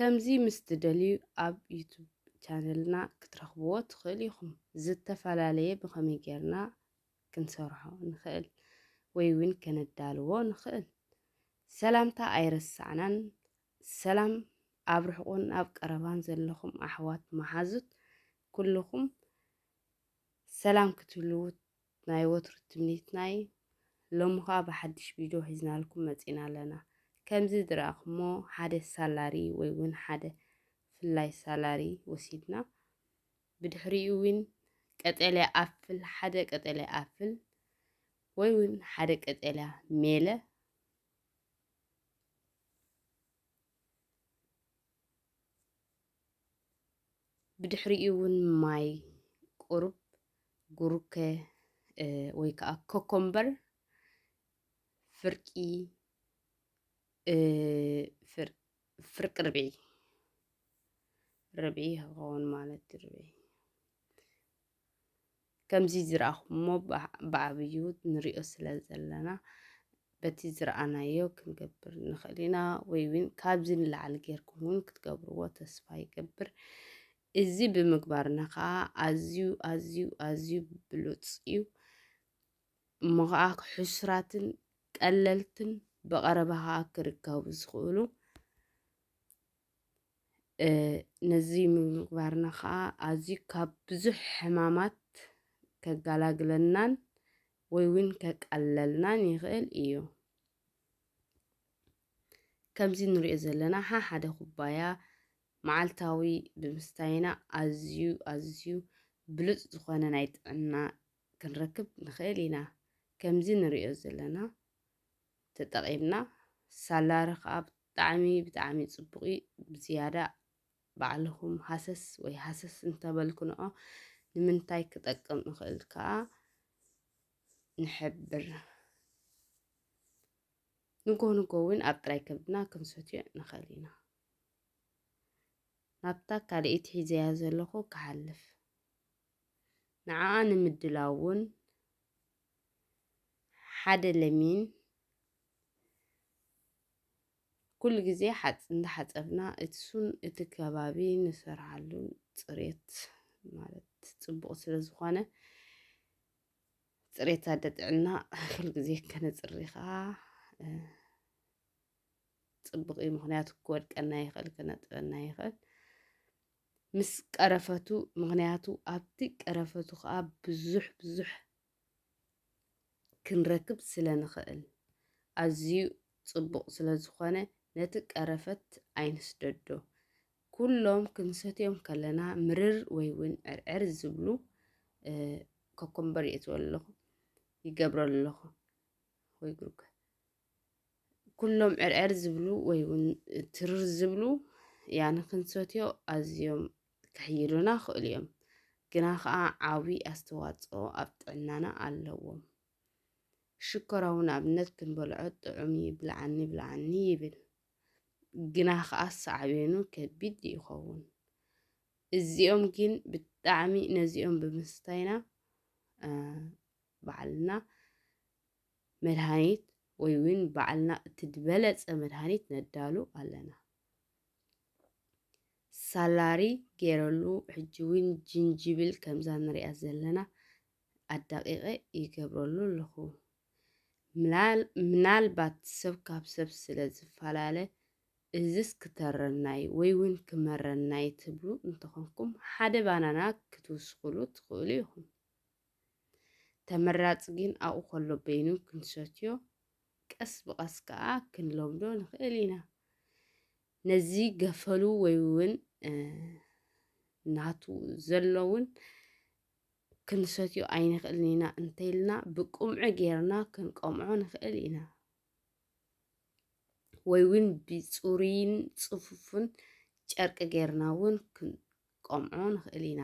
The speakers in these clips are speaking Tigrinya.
ከምዚ ምስ ትደልዩ ኣብ ዩቱብ ቻነልና ክትረኽብዎ ትኽእሉ ኢኹም። ዝተፈላለየ ብኸመይ ጌርና ክንሰርሖ ንኽእል ወይ እውን ከነዳልዎ ንኽእል። ሰላምታ ኣይረሳዕናን። ሰላም ኣብ ርሑቕን ኣብ ቀረባን ዘለኹም ኣሕዋት መሓዙት ኩልኹም ሰላም ክትህልዉ ናይ ወትሩ ትምኒትና እዩ። ሎሚ ኸኣ ብሓድሽ ቪድዮ ሒዝናልኩም መጺና ኣለና። ከምዚ ዝረኣኹሞ ሓደ ሳላሪ ወይ እውን ሓደ ፍላይ ሳላሪ ወሲድና፣ ብድሕሪኡ እውን ቀጠልያ ኣፕል፣ ሓደ ቀጠልያ ኣፕል ወይ እውን ሓደ ቀጠልያ ሜለ፣ ብድሕሪኡ እውን ማይ ቁሩብ፣ ጉርከ፣ እ፣ ወይ ከዓ ኮኮምበር ፍርቂ፣ እ፣ ፍር-፣ ፍርቂ ርብዒ፣ ርብዒ ክኸውን ማለት ርብዒ። ከምዚ ዝረኣኹሞ ብዓ-፣ ብዓብዩ ንሪኦ ስለ ዘለና፣ በቲ ዝረኣናዮ ክንገብር ንኽእል ኢና፣ ወይ እውን ካብዚ ንላዕሊ ጌርኩም እውን ክትገብርዎ ተስፋ ይገብር። እዚ ብምግባርና ከዓ ኣዝዩ፣ ኣዝዩ፣ ኣዝዩ ብሉጽ እዩ። እሞ ከዓ ሕሱራትን ቀለልትን ብቐረባ ከዓ ክርከቡ ዝኽእሉ፣ እ፣ ነዚ ምግባርና ከዓ ኣዝዩ ካብ ብዙሕ ሕማማት ከጋላግለናን ወይ እውን ከቃልለልናን ይኽእል እዩ። ከምዚ ንሪኦ ዘለና፣ ሓ-፣ ሓደ ኩባያ መዓልታዊ ብምስታይና ኣዝዩ፣ ኣዝዩ ብሉጽ ዝኾነ ናይ ጥዕና ክንረክብ ንኽእል ኢና። ከምዚ ንሪኦ ዘለና ተጠቒምና፣ ሳላሪ ኸኣ ብጣዕሚ፣ ብጣዕሚ ጽቡቕ እዩ። ብዝያዳ ባዕልኹም ሃሰስ ወይ ሃሰስ እንተበልክንኦ ንምንታይ ክጠቅም ይኽእል ከኣ ንሕብር። ንጎ ንጎ እውን ኣብ ጥራይ ከብድና ክንሰትዮ ንኽእል ኢና። ናብታ ካልኣይቲ ሒዘያ ዘለኹ ክሓልፍ። ንዓኣ ንምድላው እውን ሓደ ለሚን ኩሉ ግዜ ሓጽ-፣ እንዳሓጸብና እሱን እቲ ከባቢ ንሰርሓሉ ጽሬት ማለት ጽቡቕ ስለ ዝኾነ ጽሬት ኣደ ጥዕና ኩሉ ግዜ ከነጽሪ ኸኣ፣ እ፣ ጽቡቕ እዩ። ምኽንያቱ ክወድቀና ይኽእል፣ ክነጥበና ይኽእል። ምስ ቀረፈቱ፣ ምኽንያቱ ኣብቲ ቀረፈቱ ኸኣ ብዙሕ፣ ብዙሕ ክንረክብ ስለ ንኽእል፣ ኣዝዩ ጽቡቕ ስለ ዝኾነ፣ ነቲ ቀረፈት ኣይንስደዶ። ኩሎም ክንሰትዮም ከለና ምርር ወይ እውን ዕርዕር ዝብሉ፣ እ፣ ኮኮምበር የእትወሉ ኣለኹ፣ ይገብረሉ ኣለኹ፣ ወይ ጉርከ። ኩሎም ዕርዕር ዝብሉ ወይ እውን ትርር ዝብሉ፣ ያኒ ክንሰትዮ ኣዝዮም ከሕይሉና ይኽእሉ እዮም። ግና ኸኣ ዓቢ ኣስተዋጽኦ ኣብ ጥዕናና ኣለዎም። ሽኮር እውን ኣብነት ክንበልዖ ጥዑም እዩ፣ ብልዓኒ ብልዓኒ ይብል። ግና ኸኣ ሳዕቤኑ ከቢድ ይኸውን። እዚኦም ግን ብጣዕሚ ነዚኦም ብምስታይና፣ እ፣ ባዕልና መድሃኒት ወይ እውን ባዕልና እቲ ዝበለጸ መድሃኒት ነዳሉ ኣለና። ሳላሪ ገይረሉ፣ ሕጂ እውን ጅንጅብል ከምዛ ንሪኣ ዘለና ኣዳቂቐ ይገብረሉ ኣለኹ። ምናል-፣ ምናልባት ሰብ ካብ ሰብ ስለ ዝፈላለ፣ እዝስ ክተረናይ ወይ እውን ክመረናይ ትብሉ እንተኾንኩም፣ ሓደ ባናና ክትውስኹሉ ትኽእሉ ኢኹም። ተመራጺ ግን ኣብኡ ከሎ በይኑ ክንሰትዮ፣ ቀስ ብቐስ ከኣ ክንለምዶ ንኽእል ኢና። ነዚ ገፈሉ ወይ እውን፣ እ፣ ናቱ ዘሎ እውን ክንሰትዮ ኣይንኽእልን ኢና እንተኢልና፣ ብቁምዒ ጌርና ክንቀምዖ ንኽእል ኢና። ወይ እውን ብጽሩይን ጽፉፍን ጨርቂ ጌርና እውን ክንቀምዖ ንኽእል ኢና።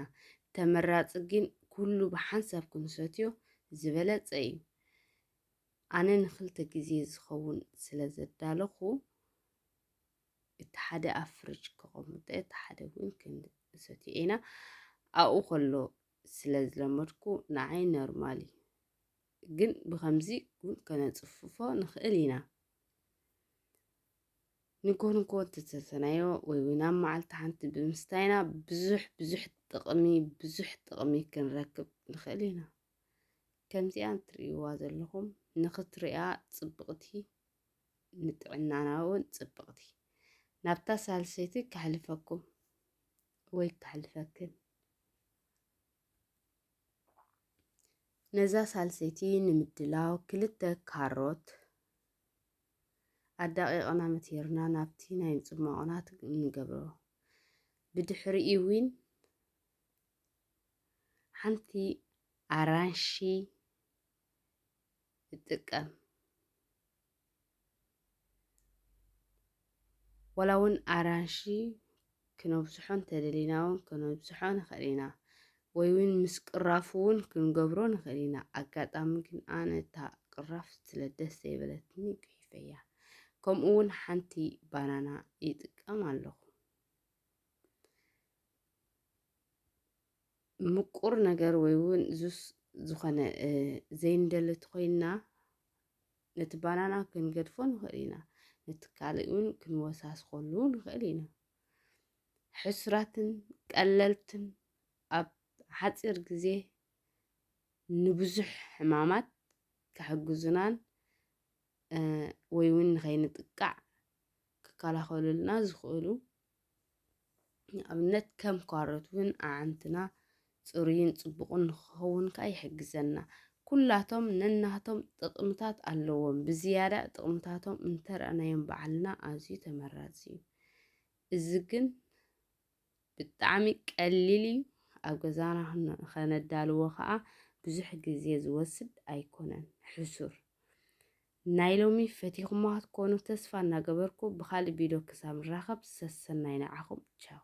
ተመራጺ ግን ኩሉ ብሓንሳብ ክንሰትዮ ዝበለጸ እዩ። ኣነ ንኽልተ ግዜ ዝኸውን ስለ ዘዳለኹ፣ እቲ ሓደ ኣብ ፍሪጅ ከቐምጦ፣ እቲ ሓደ እውን ክንሰትዮ ኢና። ኣብኡ ከሎ ስለ ዝለመድኩ ንዓይ ኖርማል እዩ። ግን ብኸምዚ እውን ከነጽፍፎ ንኽእል ኢና። ንግሆ ንግሆ እንተሰተናዮ ወይ እውን ኣብ መዓልቲ ሓንቲ ብምስታይና ብዙሕ ብዙሕ ጥቕሚ ብዙሕ ጥቕሚ ክንረክብ ንኽእል ኢና። ከምዚኣ እትርእይዋ ዘለኹም ንኽትሪኣ ጽብቕቲ፣ ንጥዕናና እውን ጽብቕቲ። ናብታ ሳልሰይቲ ከሕልፈኩም ወይ ከሕልፈክን። ነዛ ሳልሰይቲ ንምድላው ክልተ ካሮት ኣዳቒቕና መቲርና ናብቲ ናይ ምጽማቑና ንገብሮ። ብድሕሪኡ እውን ሓንቲ ኣራንሺ ንጥቀም። ዋላ እውን ኣራንሺ ክነብዝሖ እንተደሊና እውን ክነብዝሖ ንኽእል ኢና፣ ወይ እውን ምስ ቅራፉ እውን ክንገብሮ ንኽእል ኢና። ኣጋጣሚ ግን ኣነ እታ ቅራፍ ስለ ደስ ዘይበለትኒ ጉሒፈያ። ከምኡ እውን ሓንቲ ባናና ይጥቀም ኣለኹ። ምቁር ነገር ወይ እውን ዙስ ዝኾነ ዘይንደሊ እንተኾይንና፣ ነቲ ባናና ክንገድፎ ንኽእል ኢና። ነቲ ካልእ እውን ክንወሳስኸሉ ንኽእል ኢና። ሕሱራትን ቀለልትን ኣብ ሓፂር ግዜ ንብዙሕ ሕማማት ክሕግዙናን ወይ እውን ንኸይንጥቃዕ ክከላኸሉልና ዝኽእሉ፣ ንኣብነት ከም ካሮት እውን ኣዕንትና ፅሩይን ፅቡቕን ንክኸውን ከዓ ይሕግዘና። ኩላቶም ነናቶም ጥቕምታት ኣለዎም። ብዝያዳ ጥቕምታቶም እንተረኣናዮም ባዕልና ኣዝዩ ተመራፂ እዩ። እዚ ግን ብጣዕሚ ቀሊል እዩ። ኣብ ገዛና ከነዳልዎ ከዓ ብዙሕ ግዜ ዝወስድ ኣይኮነን። ሕሱር ናይ ሎሚ ፈቲኹማ ክትኮኑ ተስፋ እናገበርኩ ብኻልእ ቪድዮ ክሳብ ንራኸብ ሰሰናይ ንዓኹም። ቻው።